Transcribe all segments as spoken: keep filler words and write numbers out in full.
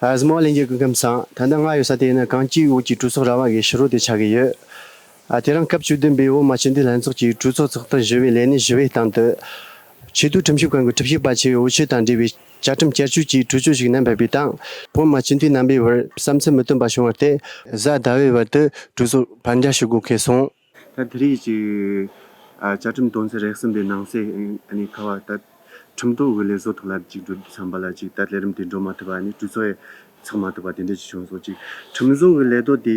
ཨ་ཟི་མོ་ལྷན་རྒྱས་སྐུ་ཁམས་བཟང་། ད་ལྟ་ང་ཡོད་ས་དེ་ཡིན་ན་གངས་སྐྱིད་འོག་གི་གྲོས་ཚོགས་ར་བ་གི་ཕྱི་རོལ་དུ་ཆགས་ཀྱི་ཡོད། ཨ་དེ་རིང་སྐབས་བཅུ་བདུན་པའི་བོད་མི་སྤྱི་འཐུས་ལྷན་ཚོགས་ཀྱི་གྲོས་ཚོགས་ཚོགས་ཐེངས་བཞི་བའི་ལས་གནས་བཞི་པའི་སྟེང་དུ། ཆེས་མཐོའི་ཁྲིམས་ཞིབ་ཁང་གི་ཁྲིམས་ཞིབ་པ་ཆེ་བའི་འོས་ཆོས་དང་འབྲེལ་བའི་བཅའ་ཁྲིམས་བསྐྱར་བཅོས་ཀྱི་གྲོས་ཆོད་ཞིག་གནང་ཕེབས་པའི་སྟེང་། བོད་མི་སྤྱི་འཐུས་རྣམ་པའི་བར་བསམ་ཚུལ་མི་མཐུན་པ་བྱུང་བར་བརྟེན། གཟའ་ཟླ་བའི་བར་དུ་གྲོས་ཚོགས་ཕར་འགྱངས་ཞུ་དགོས་ཁེལ་སོང་། ད་དེ་རིང་གི་ཨ་བཅའ་ཁྲིམས་དོན་ཚན་རེ་གསུམ་པའི་ནང་གསེས་ཨ་ནི་ཁ་བ་ད་ཁྲིམས་ཐོག་གི་ལས་བཟོ་ཐོག་ལ་ཅིག་འགྲོ་དུས་ཙམ་པ་ལ་ཅིག་ད་ལས་རིམ་དེ་འགྲོ་མ་ཐུབ་པ་ནི་གྲོས་ཚོགས་ཡང་ཚོགས་མ་ཐུབ་པ་དེ་འདྲ་ཅིག་བྱུང་སོང་། ཅིག་ཁྲིམས་བཟོ་གི་ལས་ཐོག་དེ་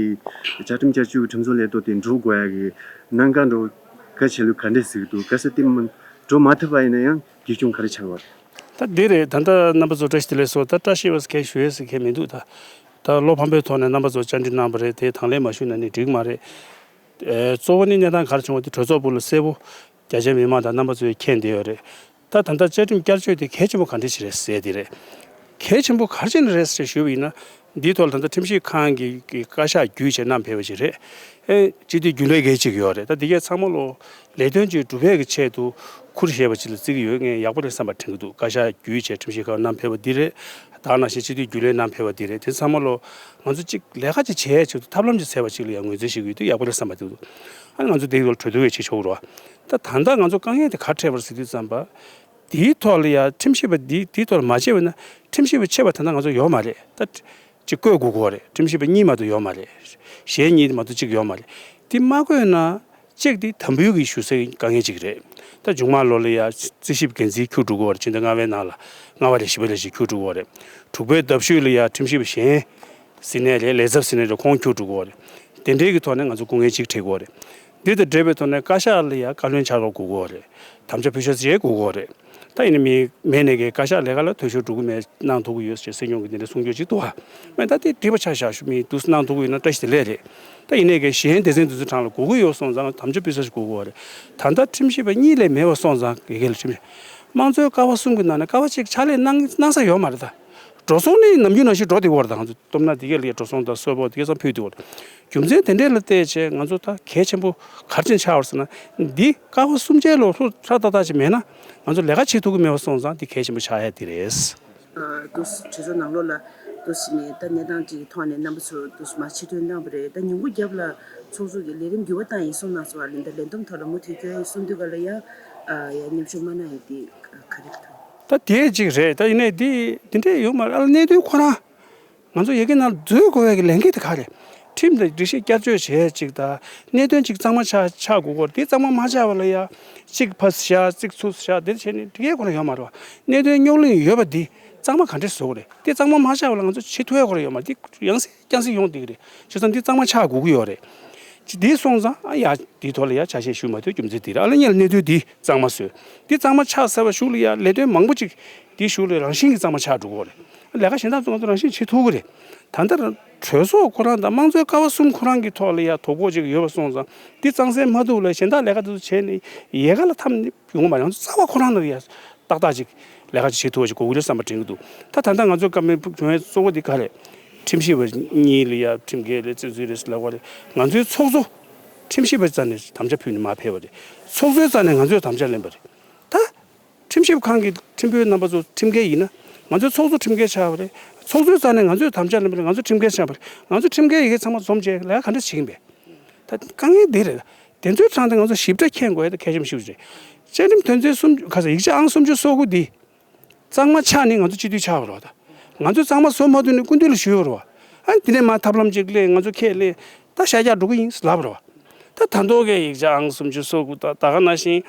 བཅའ་ཁྲིམས་བསྐྱར་བཅོས་ཀྱི་ཁྲིམས་བཟོ་ལས་ཐོག་དེ་འགྲོ་དགོས་ཡ་གི་གནད་འགག་འགྲོ་གལ་ཆེ་ལུགས་ག་འདྲས་ཟིག་འདུག་གལ་སྲིད་དེ་མི་འགྲོ་མ་ཐུབ་པ་ཡིན་ན་ཡང་འགྱུར་བྱུང་ག་རེ་ཆགས་པ་རེད། ད་འདི་རེད། ད་ལྟ་རྣམ་པ་ཚོ་བཀྲ་ཤིས་བདེ་ལེགས་སོ། ད་བཀྲ་ཤིས་པ་ཟེར་མཁན་ཞུ་ཡས་ཟེར་མཁན་མི་འདུག་ད་ད་བློ་ཕམ་པའི་ཐོག་ནས་རྣམ་པ་ཚོ་བཅར་འདྲི་གནང་བ་རེད། དེ་དང་ལེན་མ་ཞུས་ན་ནི་འགྲིག་མ་རེད། ཨེ་གཙོ་བོ་ནི་གནས་སྟངས་ག་རེ་བྱུང་བ་དེ་གྲོས་ཚོགས་སྦུག་ལ་གསལ་པོ་རྒྱ་ཆེའི་མི་མང་དང་རྣམ་པ་ཚོས་མཁྱེན་བསྡད་ཡོད་རེད། ད་ད་ལྟ་བཅའ་ཁྲིམས་བསྐྱར་བཅོས་དེ་གལ་ཆེན་པོ་ག་འདྲ་ཞིག་རེད་ཟེར་དེ་རེད། གལ་ཆེན་པོ་ག་རེ་བྱས་ནས་རེད་ཟེར་ཞུས་པ་ཡིན་ན། འདིའི་ཐོག་ལ་ད་ལྟ་ཁྲིམས་ཞིབ་ཁང་གི་གི་བཀའ་ཤག་བརྒྱུད་བྱས་བསྣམས་ཕེབས་པ་ཞིག་རེད། ཨེ་སྤྱི་འཐུས་རྒྱུན་ལས་འགན་གཅིག་ཡོད་རེད། ད་འདི་གས་ཚང་མ་ལོ་ལས་དོན་གཅིག་སྒྲུབ་པའི་གི་ཆེད་དུ་ཁུར་བཞེས་པ་ཅིག་ལ་བརྩི་གི་ཡོད། ངས་ཡག་པོ་རེད་བསམ་པ་དྲན་གྱི་འདུག་བཀའ་ཤག་བརྒྱུད་བྱས་ཁྲིམས་ཞིབ་ཁང་བསྣམས་ཕེབས་པ་འདི་རེད། ད་ནང་བཞིན་སྤྱི་འཐུས་རྒྱུན་ལས་བསྣམས་ཕེབས་པ་འདི་རེད། དེ་ཚང་མ་ལོ་ང་ཚོ་གཅིག་ལས་ཀ་ཅིག་བྱེད་ཡས་ཆེད་དུ་ཐབས་ལམ་ཅིག་འཚོལ་བ་ཅིག་ལ་ཡང་ངོས་འཛིན་བྱེད་ཀྱི་ཡོད་དུས་ཡག་པོ་རེད་བསམ་པ་དྲན་གྱི་འདུག་ཨ་ནི་ང་ཚོ་འདི་ལ་གྲོས་བསྡུར་བྱེད་ཆོག་གི་རེད་བ། ད་ད་ལྟ་ང་ཚོ་དཀའ་ངལ་དེ་ག་འཕྲད་པ་རེད་ཟེར་དུས་ཙམ་པ། དེའི་ཐོག་ལ་ཡ་ཁྲིམས་ཞིབ་པ་འདི་དེའི་ཐོག་ལ་མ་བྱས་པ་ན་ཁྲིམས་ཞིབ་པ་ཆད་པ་ད་ལྟ་ང་ཚོ་ཡོད་མ་རེད། ད་ཅིག་བསྐོས་དགོས་ཀྱི་ཡོད་རེད། ཁྲིམས་ཞིབ་པ་གཉིས་མ་གཏོགས་ཡོད་མ་རེད། གཞན་གཉིས་མ་གཏོགས་གཅིག་ཡོད་མ་རེད། དེ་མ་བསྐོས་ན་གཅིག་དེ་དམ་འབུལ་གྱི་ཞུ་སའི་དཀའ་ངལ་ཅིག་རེད། ད་མཇུག་མ་ལོ་ལ་ཡ་རྩིས་ཞིབ་འགན་འཛིན་འཁྱུར་འགྲོ་གི་ཡོད་རེད། ཕྱི་ཟླ་ལྔ་པའི་ནང་ལ་ལྔ་པ་རེད་བཞི་པ་རེད་ཅིག་འཁྱུར་འགྲོ་གི་ཡོད་རེད། དྲུག་པའི་ཟླ་ཤུལ་ལ་ཡ་ཁྲིམས་ཞིབ་པ་གཞན་ཟིན་ནས་རེད། ལས་ཚབ་ཟིན་ནས་རེད། ཁོང་འཁྱུར་འགྲོ་གི་ཡོད་རེད། དེ་འདྲའི་གི་ཐོག་ནས་ང་ཚོ་སྐུ་ངལ་ཅིག་འཕྲད་ཀྱི་ཡོད་རེད། འདི་དང་འབྲེལ་བའི་ཐོག་ནས་བཀའ་ཤག་ལ་ཡང་བཀའ་བློན་ཕྱག་རོགས་དགོས་ཀྱི་ཡོད་རེད། དམ་བཅའ་ཕུལ་ཤོག་ཟེར་དགོས་ཀྱི་ཡོད་རེད། ད་ཡིན་ན་མི་མེད་ནས་ཀྱི་བཀའ་ཤག་ལས་ཀ་ལ་ཐོལ་ཤོར་འགྲོ་གི་མེད། གནང་ཐུབ་ཀྱི་ཡོད་ཅེས་སྲིད་སྐྱོང་གིས་འདི་འདྲ་གསུང་རྒྱུ་ཅིག་འདུག་ཨ། མེད་ད་དེ་འགྲིག་པ་ཆ་བཞག་ཞུ། མི་འདུག་གནང་ཐུབ་ཀྱི་ཡོད་ན་བཀྲ་ཤིས་བདེ་ལེགས་རེད། ད་ཡིན་ནས་ཀྱི་གཞན་སྡེ་ཚན་འདི་ཚོ་གྲངས་ལ་དགོས་ཀྱི་ཡོད་སོང་ཙང་དམ་བཅའ་ཕུལ་ཤོག་ཅིག་དགོས་ཀྱི་ཡོད་རེད། ད་ལྟ་ཁྲིམས་ཞིབ་པ་གཉིས་ལས་མེད་པ་སོང་ཙང་དགེ་རྒན་ལ་ཁྲིམས་ཞིབ། དམངས་གཙོའི་ཀ་བ་གསུམ་གྱི་ནང་ནས་ཀ་བ་གཅིག་ཕྱག་ལས་གནང་གནང་ས་ཡོད་མ་རེད་ད། འགྲོ་སོང་ནི་ནམ་རྒྱུན་ནང་བཞིན་འགྲོ་བསྡད་ཀྱི་ཡོད་རེད་ད། ང་ཚོ་སྟོབས་ན་དེ་གས་ལ་ཡ་འགྲོ་སོང་དང་གསོལ་ཕོགས་དེ་གས་ཚང་ཕུལ་བསྡད་ཡོད་རེད། རྒྱུ་མཚན་དེ་འདྲས་ལ་བལྟས་བྱས་ང་ཚོ་ད་གལ་ཆེན་པོ་ག་རེ་བྱས་ནས་ཆགས་པ་རེད་ཟེར་ན། འདི་ཀ་བ་གསུམ་ཆའི་ལོ་ལྷོ་ཧྲ་ཏག་ཏག་ཅིག་མེད་ན་ང་ཚོ་ལས་ཀ་བྱེད་ཐུབ་ཀྱི་མེད་པ་སོང་ཙང་འདི་གལ་ཆེན་པོ་ཆགས་ཡ་དེ་རེད། ཨ་དུ་གྲོས་ཚོགས་ནང་ལོགས་ལ་དུ་ཞིག་ནས་ད་གནས་སྟངས་ཅིག་གི་ཐོག་ནས་རྣམ་པ་ཚོ་དུ་མ་ཕྱིར་ཐོན་གནང་བ་རེད། ད་ཉིན་གུང་རྒྱབ་ལ་ཚོགས་གཙོ་གི་ལས་རིམ་འགྱུར་བ་བཏང་ཡིན་གསུངས་གནང་སོང་བ་ལ། འདི་ལས་བསྡོམས་ཐོག་ལ་མུ་མཐུད་སྐྱོན་ཡིན་གསུངས་དུས་ག་ལ་ཡ་ཨ་ཡ་མཉམ་ཞུགས་མ་གནང་ཡ་དེ་ག་རེ་ཐོན། ད་དེ་གཅིག་རེད། ད་ཡིན་ནའི་འདི་འདི་འདྲས་ཡོད་མ་རེད། ཨ་ལ་གནད་དོན་ཁོ་རང་ང་ཚོ་ཡ་གི་ནང་འཛུལ་དགོས་པའི་གི་ལས་འགན་དེ་ག་རེད། ཁྲིམས་དང་སྒྲིག་གཞི་བསྐྱར་བཅོས་བྱས་ཅིག་དང་གནད་དོན་ཅིག་གཙང་མ་ཆགས་ཆགས་དགོས་ཀྱི་རེད། དེ་གཙང་མ་མ་ཆགས་པ་ལ་ཡ་གཅིག་ཕར་བཞག་གཅིག་ཚུར་བཞག་དེ་བྱས་ནས་འགྲིག་ཡས་ཁོ་རང་ཡོད་མ་རེད་བ། གནད་དོན་རྙོག་གླེང་ཡོད་པ་འདི་གཙང་མ་ག་འདྲས་བཟོ་དགོས་རེད། དེ་གཙང་མ་མ་ཆགས་པ་ལ་ང་ཚོ་བྱེད་ཐུབ་ཡས་ཁོ་རང་ཡོད་མ་རེད། དེ་ཡང་སེ་རྐྱང་སེ་ཡོང་བསྡད་ཀྱི་རེད། བྱས་ཙང་འདི་གཙང་མ་ཆགས་དགོས་ཀྱི་ཡོད་རེད། ཅི་འདི་སོང་ཙང་ཨ་ཡ་འདིའི་ཐོག་ལ་ཡ་ཆ་ཤས་ཞུ་མ་ཐུབ་རྒྱུ་མཚན་འདི་རེད། ཨ་ལ་ངས་ལ་གནད་དོན་འདི་གཙང་མ་བཟོས། འདི་གཙང་མ་ཆགས་ཚར་བ་གཞུག་ལ་ཡ་ལས་དོན་མང་པོ་ཅིག་འདི་གཞུག་ལ་རང་བཞིན་གྱིས་གཙང་མ་ཆགས་འགྲོ་གི་རེད། ལས་ཀ་གཞན་དག་ཚོ་ང་ཚོ་རང་བཞིན་བྱེད་ཐུབ་ཀྱི་རེད། ད་ལྟ་གྲོས་ཚོགས་ཁོ་རང་དང་དམངས་གཙོའི་ཀ་བ་གསུམ་ཁོ་རང་གི་ཐོག་ལ་ཡ་དོ་ཕོག་ཅིག་ཡོད་པ་སོང་ཙང་འདི་གཙང་སེལ་མ་ཐུབ་ལ་གཞན་དག་ལས་ཀ་དེ་ཚོ་བྱས་ནས་ཡལ་ག་ལ་འཐམ་ནས་ཡོང་བ་མ་རེད། ང་ཚོ་རྩ་བ་ཁོ་རང་ལ་ཡ་ཏག་ཏག་ཅིག་ལས་ཀ་ཅིག་བྱེད་ཐུབ་པ་ཅིག་དགོས་ཀྱི་རེད་བསམ་པ་དྲན་གྱི་འདུག་ད་ད་ལྟ་ང་ཚོའི་བཀའ་མོལ་ཕུལ་བྱུང་བའི་གཙོ་བོ་འདི་ག་རེད། ཁྲིམས་ཞིབ་པ་གཉིས་ལ་ཡ་ཁྲིམས་འགལ་རེད་བཙན་འཛུལ་རེད་ཟེར་ལབ་པ་རེད། ང་ཚོའི་ཚོགས་གཙོ་ཁྲིམས་ཞིབ་པའི་རྩ་ནས་དམ་བཅའ་ཕུལ་ནས་མར་ཕེབས་པ་རེད། ཚོགས་གཙོའི་རྩ་ནས་ང་ཚོས་དམ་བཅའ་ལེན་པ་རེད། ད་ཁྲིམས་ཞིབ་ཁང་གི་ཁྲིམས་དཔོན་རྣམ་པ་ཚོ་ཁྲིམས་འགལ་ཡིན་ན་ང་ཚོའི་ཚོགས་གཙོ་ཁྲིམས་འགལ་ཆགས་པ་རེད། ཚོགས་གཙོའི་རྩ་ནས་ང་ཚོས་དམ་བཅའ་ལེན་པ་རེད། ང་ཚོ་ཁྲིམས་འགལ་ཆགས་པ་རེད། ང་ཚོ་ཁྲིམས་འགལ་ཡི་གེ་ཚང་མ་འཛོམས་བྱས་ལས་ཀ་ག་འདྲ་བྱེད་ཀྱིན་པས། ད་དཀའ་ངལ་འདི་རེད། དེ་ཚོའི་གྲས་དེ་ང་ཚོ་ཞིབ་ཕྲ་མཁྱེན་དགོས་ཡ་དེ་གལ་ཆེན་པོ་ཞིག་རེད། བཅའ་ཁྲིམས་དོན་ཚན་སུམ་ཁ་ས་ཡིག་ཆ་ཨང་སུམ་ཅུ་སོ་དགུ་འདི་གཙང་མ་ཆགས་ནས་ང་ཚོ་སྤྱི་འཐུས་ཆགས་པ་རེད་བ། ད་ང་ཚོ་གཙང་མ་བཟོ་མ་ཐུབ་ནས་སྐུ་མདུན་ལ་ཞུས་པ་རེད་བ། ཨ་ནི་དེ་ནས་མར་ཐབས་ལམ་ཅིག་ལས་ང་ཚོ་ཁས་ལེན་ད་ཤར་རྒྱག་འགྲོ་གི་ཡིན་ལབ་པ་རེད་བ། ད་ད་མདོ་གའི་ཡིག་ཆ་ཨང་སུམ་ཅུ་སོ་དགུ་ད་ད་ག་ནང་བཞིན་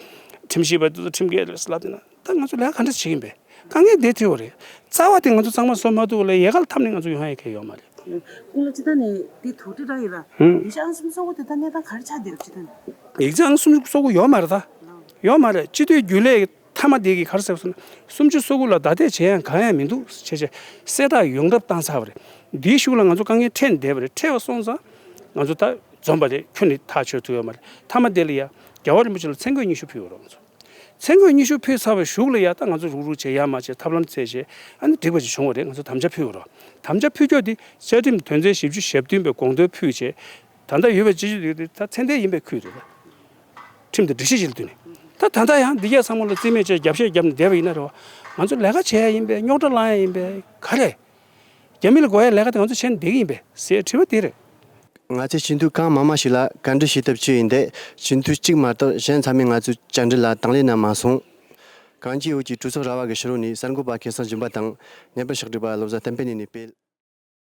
ཁྲིམས་ཞིབ་པ་དེ་ཚོ་ཁྲིམས་འགལ་རེད་ལབ་དེ་ན་ད་ང་ཚོ་ལས་ཀ་ག་འདྲ་བྱེད་ཀྱིན་པས། དཀའ་ངལ་འདི་འཕྲད་པ་རེད། རྩ་བ་དེ་ང་ཚོ་གཙང་མ་བཟོ་མ་ཐུབ་ལ་ཡལ་ག་ལ་འཐམ་ནས་ང་ཚོ་ཡོང་ཡ་གང་ཡང་ཡོད་མ་རེད། ཀུན་ལ་ཅི་ད་ནས་དེ་དོག་དྲི་རང་ཡིན་ར། ཧུམ། ཡིག་ཆ་ཨང་སུམ་ཅུ་སོ་དགུ་དེ་ད་གནས་སྟངས་ག་རེ་ཆགས་བསྡད་ར་ཅི་ད་ནས། ཡིག་ཆ་ཨང་སུམ་ཅུ་སོ་དགུ་ཡོད་མ་རེད་ད། ཡོད་མ་རེད། སྤྱི་འཐུས་རྒྱུན་ལས་མཐའ་མ་དེ་གིས་ག་རེ་ཟེར་སོང་ན་སུམ་ཅུ་སོ་དགུ་ལ་བརྡ་དེ་བྱེད་ཡ་གང་ཡང་མི་འདུག་བྱས་བྱས་གསལ་བསྒྲགས་ཡོངས་གྲགས་བཏང་ཚར་བ་རེད། འདིའི་གཞུག་ལ་ང་ཚོ་དཀའ་ངལ་འཕྲད་བསྡད་པ་རེད། འཕྲད་པ་སོང་ཙང་ང་ཚོ་ད་འཛོམས་པ་རེད། ཁྱོན་ནས་ཐག་ཆོད་ཐུབ་ཡོད་མ་རེད། མཐའ་མ་དེ་ལ་ཡ་རྒྱལ་བ་རིན་པོ་ཆེ་ལ་མཚན་བཀོད་སྙན་ཞུ་ཕུལ་ཡོད་རེད་ང་ཚོ། མཚན་བཀོད་སྙན་ཞུ་ཕུལ་ཚར་བའི་གཞུག་ལ་ཡ་ད་ང་ཚོ་རུག་རུག་བྱས་ཡར་མར་བྱས་ཐབས་ལམ་བཙལ་བྱས་ཨ་ནི་འགྲིག་པ་ཅིག་བྱུང་བ་རེད། ང་ཚོ་དམ་བཅའ་ཕུལ་བ་རེད། དམ་བཅའ་ཕུལ་སྐྱོར་དེ་བཅའ་ཁྲིམས་དོན་ཚན་བཞི་བཅུ་ཞེ་བདུན་པའི་དགོངས་དོན་ཕུལ་བྱས་ད་ལྟ་ཡོད་པའི་སྤྱི་སྤྱོད་དེ་ད་ཚད་ལྡན་ཡིན་པའི་ཁུལ་རེད། ད་ཁྲིམས་དང་སྒྲིག་གཞི་ཅིག་ལ་བསྟུན་ནས་ད་ད་ལྟ་ཡང་འདི་གས་ཚང་མ་ལ་རྩིས་མེད་བྱས་རྒྱབ་བཤད་བརྒྱབ་ནས་བསྡད་པ་ཡིན་ན་རེད་བ། ང་ཚོ་ལས་ཀ་བྱས་ཡ་ཡིན་པས་རྙོག་དྲ་བསླང་ཡ་ཡིན་པས་ག་རེ། རྒྱ་མི་ལ་དགོས་ཡ་ལས་ཀ་དེ་ང་ཚོ་བྱས་ན་བསྡད་ཀྱི་ཡིན་པས་ཟེར་དྲི་བ་དེ་རེད། ང་ཚོས་སྤྱི་འཐུས་གང་མང་མང་ཞིག་ལ་བཀའ་འདྲི་ཞུས་ཐབས་བྱས་ཡིན་ཏེ། སྤྱི་འཐུས་གཅིག་མ་གཏོགས་གཞན་ཚང་མས་ང་ཚོའི་བཅར་འདྲི་ལ་དང་ལེན་གནང་མ་སོང་། གངས་ཅན་ཡུལ་གྱི་གྲོས་ཚོགས་ར་བ་གི་ཕྱི་ལོགས་ནས་གསར་འགོད་པ་སྐལ་བཟང་སྦྱིན་པ་དང་། ཉན་པ་ཕྱག་སྒྲིག་པ་བློ་བཟང་བསྟན་འཕེལ་གཉིས་ནས་སྤེལ།